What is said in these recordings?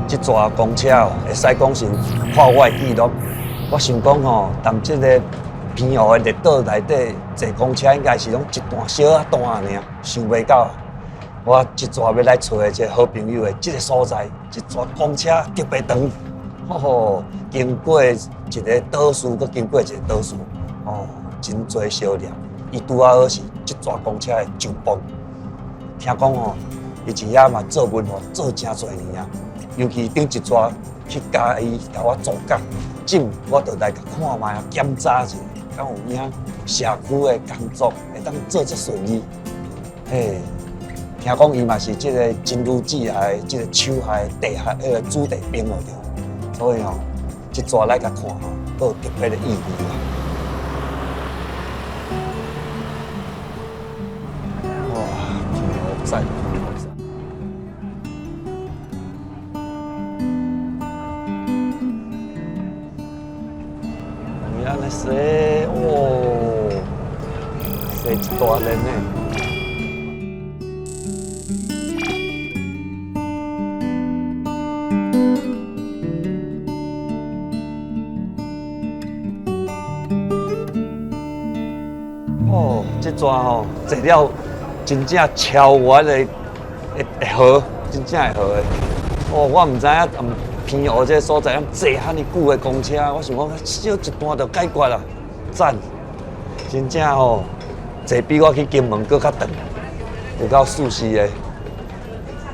這逝公車哦，會使講是破我的紀錄。我想講吼，踮這个澎湖的列島內底坐公車，應該是攏一段小仔段爾，想袂到，我這逝欲來揣的這个好朋友的這个所在，這逝公車特別長，吼吼，經過一个島嶼，閣經過一个島嶼，哦，真濟小粒。伊拄仔好是這逝公車的上磅。聽講吼，伊佇遐嘛做文化做誠濟年啊。尤其頂一逝去共伊共我助講，這我就來共看覓啊，檢查一下，敢有影社區的工作會當做這順利。嘿，聽講伊嘛是這个真如姊仔的這个手下的地下彼个子弟兵哦著，所以吼，這逝來共看吼，閣有特別的意義啦。哇，天好讚！按呢洗哦，洗一大輪呢。哦，這逝吼坐了真正超越的會好，真正會好的。哦，我毋知影澎湖這个所在，坐遐爾久的公車，我想講小一段就解決啦，讚！真正吼，坐比我去金門閣較長，有夠舒適的。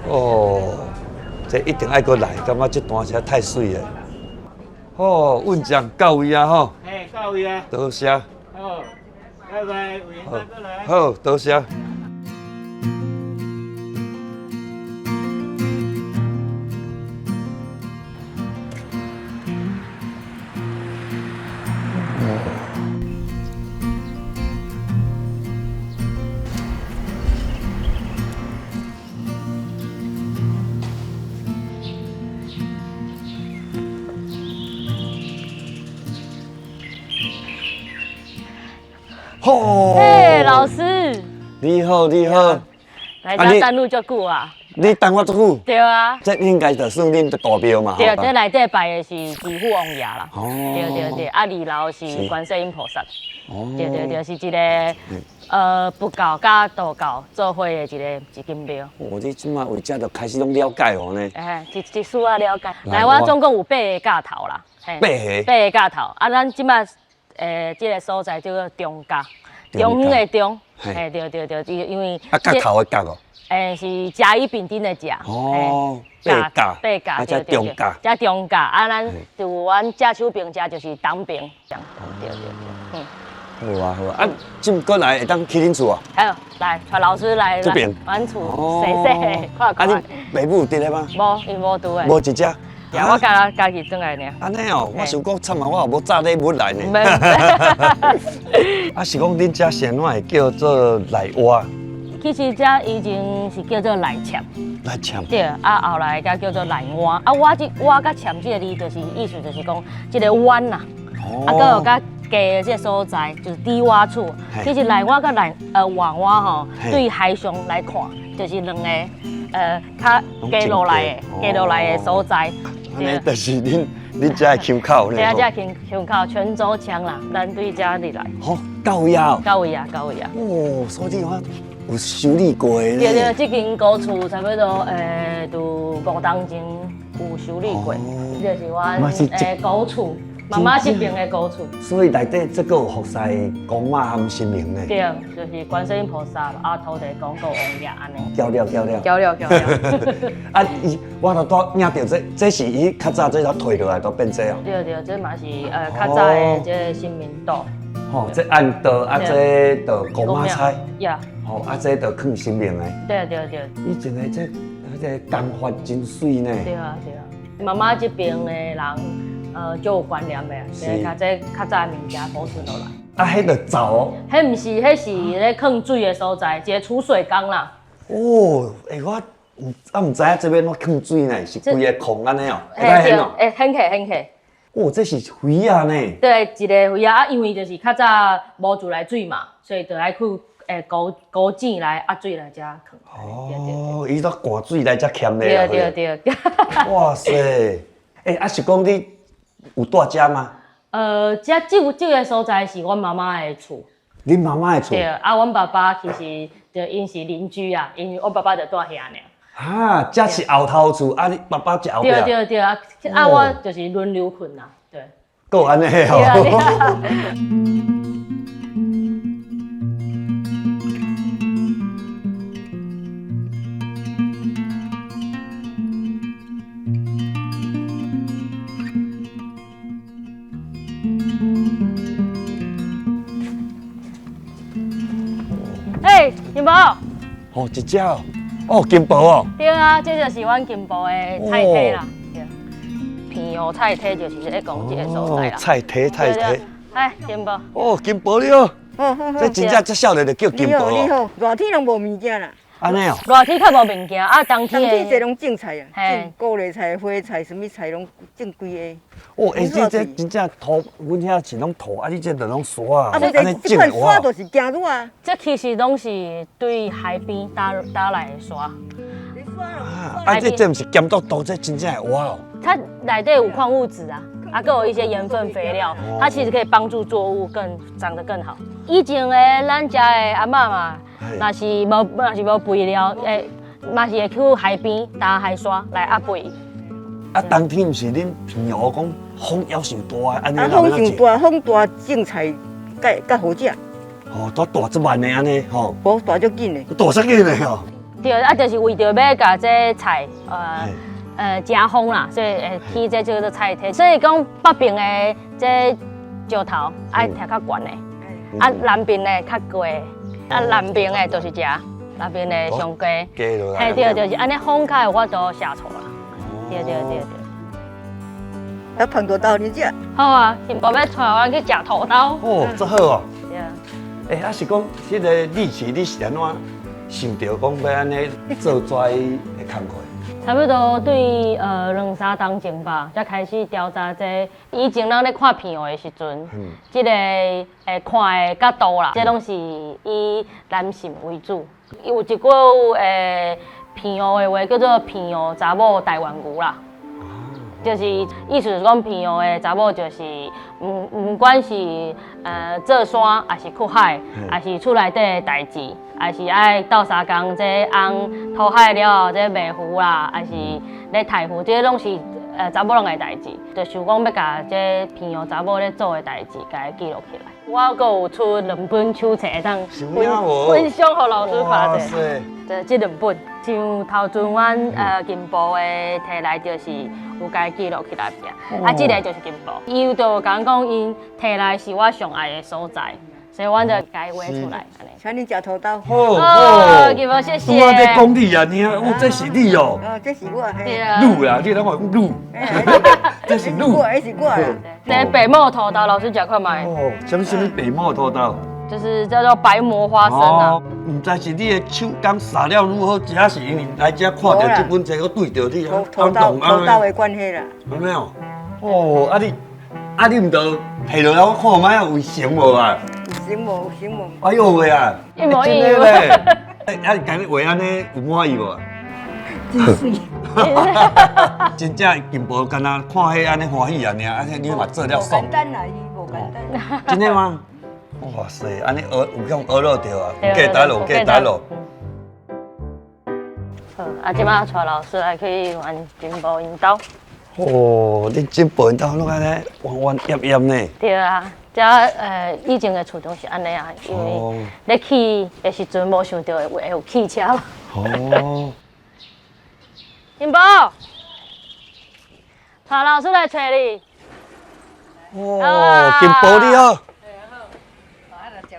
哦，這一定愛閣來，感覺這段實在太媠了。哦，運將到位啊吼！嘿，到位啊！多謝。好，拜拜，委員大哥來。好，多謝。嘿，老師。你好，你好。來遮等你足久啊？你等我足久？對啊。這應該就算恁大廟嘛。對，這內底拜的是祈福王爺啦。哦。對對對，啊，二樓是觀世音菩薩。哦。對對對，是一个佛教佮道教做伙的一間廟。哦，你這馬為這就開始攏了解哦呢。哎，一一絲仔了解。來，我總共有八个角頭啦。八个。八个角頭，啊，咱這馬這个所在叫做中角，中央的中，嘿，對對對，因為啊，角頭的角哦。是甲乙丙丁的甲。哦，八角，八角，對對對，遮中角，啊，咱就阮正手邊遮就是東邊，對對對，嗯。好啊好啊，啊，這過來會當去恁厝啊？好，來，帶老師來這邊，阮厝踅踅看看。啊，你爸母有佇咧嗎？無，伊無佇的。無佇遮。我家家己轉來爾。按呢哦，我想講慘啊，我也無紮禮物來呢。啊，是講恁遮是按怎會叫做內洼？其實遮以前是叫做內塹。內塹。對，啊，後來才叫做內灣。啊，我這我佮塹這个字，就是意思就是講這个灣啦。哦。啊，閣有較低的這个所在，就是低洼處。其實內灣佮內外灣吼，對海上來看，就是兩個較低落來的低落來的所在。按呢，就是恁遮的腔口咧。對啊，遮腔口泉州腔啦，咱對遮入來。好，到位啊！到位啊，到位啊！哦，所以我有修理過的。對對，這間古厝差不多佇5冬前有修理過，這就是阮古厝，媽媽這邊的古厝。所以內底這閣有服侍公媽和神明呢。對，就是觀世音菩薩、啊土地公、閣王爺按呢。交了交了。交了交了。啊，伊我都拄領著這，這是伊較早這才退落來都變這哦。對對，這嘛是較早的這個神明桌。吼，這暗道啊，這就公媽菜。呀。吼，啊，這就囥神明的。對對對。以前的這彼个工法真媠呢。對啊對啊，媽媽這邊的人，足有觀念的，是較這較早的物件保存落來。啊，彼就灶哦。彼毋是，彼是咧囥水的所在，一个储水缸啦。哦，欸，我有啊，毋知影這欲按怎囥水呢，是規个空按呢哦，會使掀哦。會掀起掀起。哦，這是魚仔呢？對，一個魚仔啊，因為就是較早無自來水嘛，所以就愛去溝溝井來壓水來遮囥。哦，伊都灌水來遮欠的。對對對。哇塞！欸，啊是講你有住遮嗎？這這個所在是阮媽媽的厝。恁媽媽的厝？對，啊，阮爸爸其實就𪜶是鄰居啊，因為阮爸爸就住遐爾。啊，這是後頭厝，啊，你爸爸佇後壁。對對對，啊，啊，我就是輪流睏啦，對。閣按呢哦。欸，金寶。哦，一隻哦，哦，金箔哦。對啊，這就是阮金箔的菜體啦。對，平湖菜體就是咧講這个所在啦。菜體，菜體。哎，金箔。哦，金箔你好。這真正這少年就叫金箔。你好，你好，熱天攏無物件啦。按呢哦。熱天較無物件，啊，冬天。冬天濟攏種菜啊，種高麗菜、花菜，啥物菜攏種規个。哦，欸，這真正土，阮遐是攏土，啊，你這就攏沙啊。啊，無這這款沙就是行路啊。這其實攏是對海邊打打來的沙。啊，這毋是鹹篤篤，這真正會活哦。它內底有礦物質啊，啊，閣有一些鹽分肥料，它其實可以幫助作物更長得更好。以前的咱家的阿嬤嘛，若是無肥料，會嘛是會去海邊打海沙來壓肥。啊，冬天毋是恁平湖講風猶傷大，按呢啊，風傷大，風大種菜較較好食。哦，都大這慢的按呢，吼。無大足緊的。大足緊的吼。對，啊，就是為著欲共這菜，遮風啦，所以會起這叫做菜體。所以講北邊的這石頭愛徛較懸的，啊南邊的較低，啊南邊的就是這，南邊的上低。嘿，對，就是按呢風較會有法度下錯啦。對對對對。啊，捧土豆你食。好啊，金箔欲帶阮去食土豆。哦，這好哦。對。欸，啊是講，彼个你是你是按怎想著講欲按呢做遮的工課？差不多對兩三冬前吧，才開始調查這個。以前咱咧看平湖的時陣，這个會看的角度啦，這攏是以男性為主。有一句平湖的話叫做“平湖查某台灣牛”啦，就是意思是講平湖的查某就是毋管是做山，抑是去海，抑是厝內底的代誌，抑是愛鬥相共這翁討海了後這賣魚啦，抑是咧刣魚，這攏是查某人的代誌，就想講欲共這平湖查某咧做的代誌，共伊記錄起來。我閣有出兩本手冊，會當分享予老師看者。這這兩本，像頭陣阮金箔的提來，就是有共伊記錄起來爾。啊，這个就是金箔，伊就共講，𪜶提來是我上愛的所在，所以阮就共伊畫出來。請恁食土豆。好，金箔謝謝。我咧講你啊，你啊，這是你哦。哦，這是我。對啊。女啦，你攏話講女。這是女。這是我啦。這白毛土豆，老師食看覓。哦，啥物啥物白毛土豆？就是叫做白磨花生啊。毋知是你的手工撒了愈好食，是因為來這看著這本冊，閣對著你啊，土豆土豆的關係啦。有沒有？哦，啊你，啊你毋著提落來我看覓啊，有成無啊？有成無？有成無？哎喲喂啊！一模一樣。啊，你共你畫按呢有滿意無？真媠。真正金箔敢若看彼按呢歡喜啊爾，按呢你嘛做了爽。無簡單啦，伊無簡單。真的嗎？哇塞，按呢學有共學落著啊，有價值咯，有價值咯。好，啊，這擺帶老師來去阮金箔𪜶兜。哦，恁金箔𪜶兜攏按呢彎彎凹凹呢？對啊，這以前的厝攏是按呢啊，因為咧起的時陣無想著會有汽車。哦。金箔，帶老師來揣你。哦，金箔你好。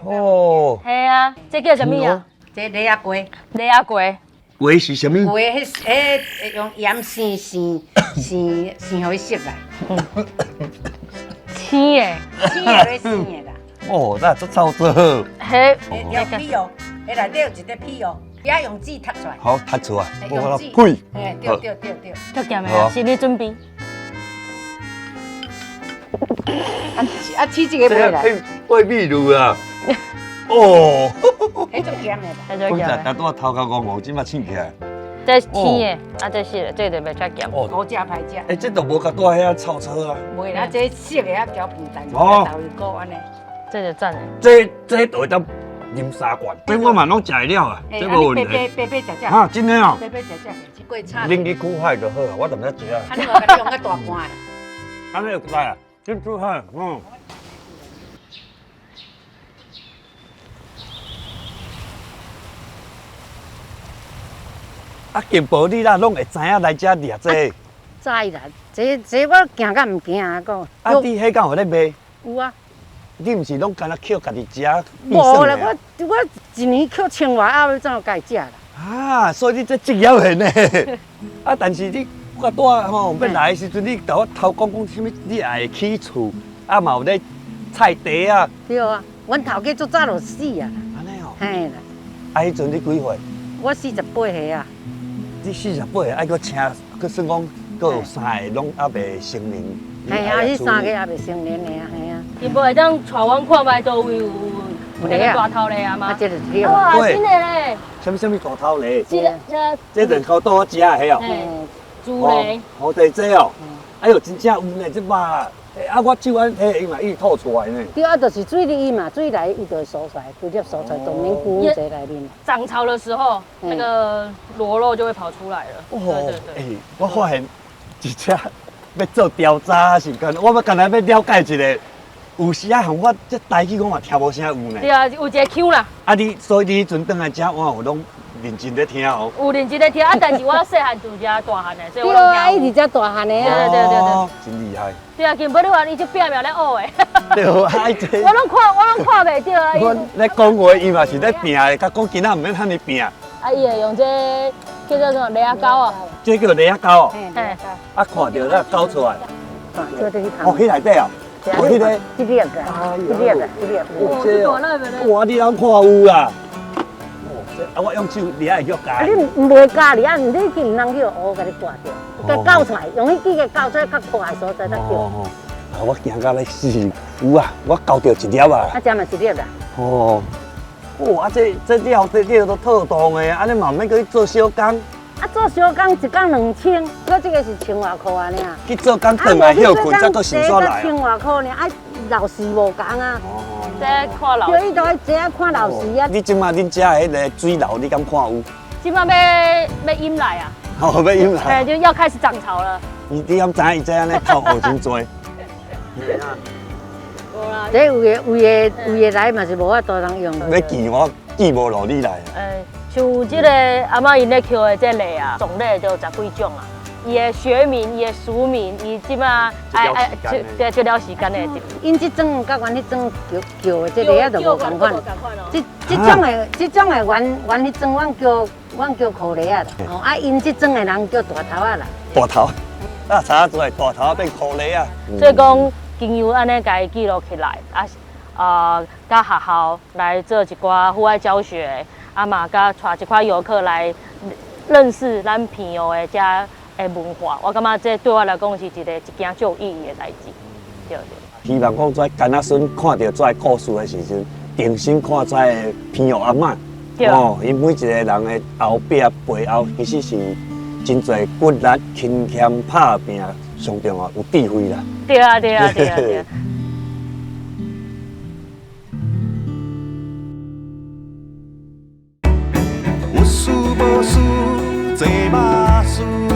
哦，係啊，這叫啥物啊？這螺仔粿。螺仔粿。粿是啥物？粿，彼彼用鹽生生生生予伊熟來。生的。生的咧生的啦。哦，那這操作好。彼。用皮哦，彼內底有一塊皮哦，也用紙踢出來。好，踢出來。用紙。嘿，對對對對。足鹹的，心理準備。啊啊，试这个袂来，喂秘鲁啊！哦，彼足咸的啦。我才拄仔头壳戆戆，这马醒起来。这甜的，啊这是的，这就袂遮咸。哦，好食歹食。欸，这都无佮拄仔遐臭臭啊。袂啦，这色的啊，调平淡，豆油膏按呢。这就赞的。这就会当啉三罐，这我嘛拢食会了啊，这无问题。白白白食食。哈，真的哦。白白食食，这过炒。啉去苦海就好啊，我踮遮食啊。啊，你无共你用较大罐的。按呢就来啊，真煮好，嗯。啊，金宝，你哪拢会知影来遮掠这个？知啦，这我惊甲毋惊啊，讲。啊，你彼敢有咧卖？有啊。你毋是拢干焦捡家己食？无啦，我一年捡千外鸭，欲怎有家己食啦？啊，所以你这职业的呢？啊，但是你我拄仔吼欲来的时阵，你共我头讲讲啥物？你也会起厝，啊嘛有咧菜地啊。对啊，阮头家足早就死啊。按呢哦。嘿啦。啊，彼阵你几岁？我48岁啊。你48岁，爱阁请，阁算讲，阁有三个拢犹未成年。嘿啊，彼三个犹未成年的啊，嘿啊。伊无会当带阮看觅佗位有那个大头螺啊吗？啊，这就是哇，真的咧！啥物啥物大头螺？这这两口倒我食的彼哦。猪螺。好地这哦。哎哟，真正有呢，这肉。啊，我手按摕，伊嘛一直吐出来呢。对啊，就是水入伊嘛，水来伊就会缩出来，规粒缩出来，当然龟在内面。涨潮的时候，那个螺肉就会跑出来了。哦，对对对。欸，我发现一只欲做调查时间，我欲干焦欲了解一下，有时啊，我这台语我嘛听无啥有呢。对啊，有一个腔啦。啊，你所以你彼阵转来遮，我有拢认真咧听哦。有认真咧听啊，但是我细汉住遮大汉的，所以我对啊，伊伫遮大汉的啊。对对对对，真厉害。对啊，金宝你话伊这拼命咧学的。对啊，这我拢看，我拢看袂著啊。我咧讲话，伊嘛是咧拼的，佮讲囡仔毋免遐尔拼。啊，伊会用这叫做什么螺仔胶啊？这叫螺仔胶哦。嘿。啊，看著才勾出来。哦，彼内底哦。哦，彼个。这粒个，这粒个，这粒。哦，这哇，你拢看有啦。啊，我用手掠会叫咬。啊，你毋袂咬你啊，你去毋通叫乌共你挂著，共勾出来，用彼支个勾出来较宽的所在才叫。哦，啊，我惊到咧死，有啊，我勾著一粒啊。啊，这嘛一粒啦。哦，哇，啊这这料这料都透冻的，按呢嘛毋免阁去做小工。啊，做小工一工2000，我这个是1000外箍按呢。去做工转来歇困，才阁想煞来。1000外箍尔，啊，老时无仝啊。这看老。对，伊都爱这看老时啊。你这马恁遮彼个水流，你敢看有？这马欲淹来啊！哦，欲淹来。对，就要开始涨潮了。你敢知影伊这按呢头学真济？这有的有的有的来嘛是无法度通用。欲记我记无落你来。像这个阿嬷𪜶咧捡的这螺啊，种类就有10几种啊。伊的学名、伊的俗名，伊这马爱爱这这了时间的。𪜶这种佮阮彼种叫叫的这螺仔就无仝款。这这种的这种的，阮阮彼种阮叫阮叫苦螺仔啦。哦，啊，𪜶这种的人叫大头仔啦。大头，啊，查出来大头变苦螺仔。所以讲，经由按呢共伊记录起来，啊啊，佮学校来做一寡户外教学。啊嘛，佮带一寡游客来认识咱平湖的遮的文化，我感觉这对我来讲是一个一件足有意义的代志。对对。希望讲这囡仔孙看著这个故事的时阵，重新看这个平湖阿嬷，哦，𪜶每一个人的后壁背后，其实是真济骨力、勤俭拍拼，上重要有智慧啦。对啊，对啊，对啊，对啊。有事无事做马事。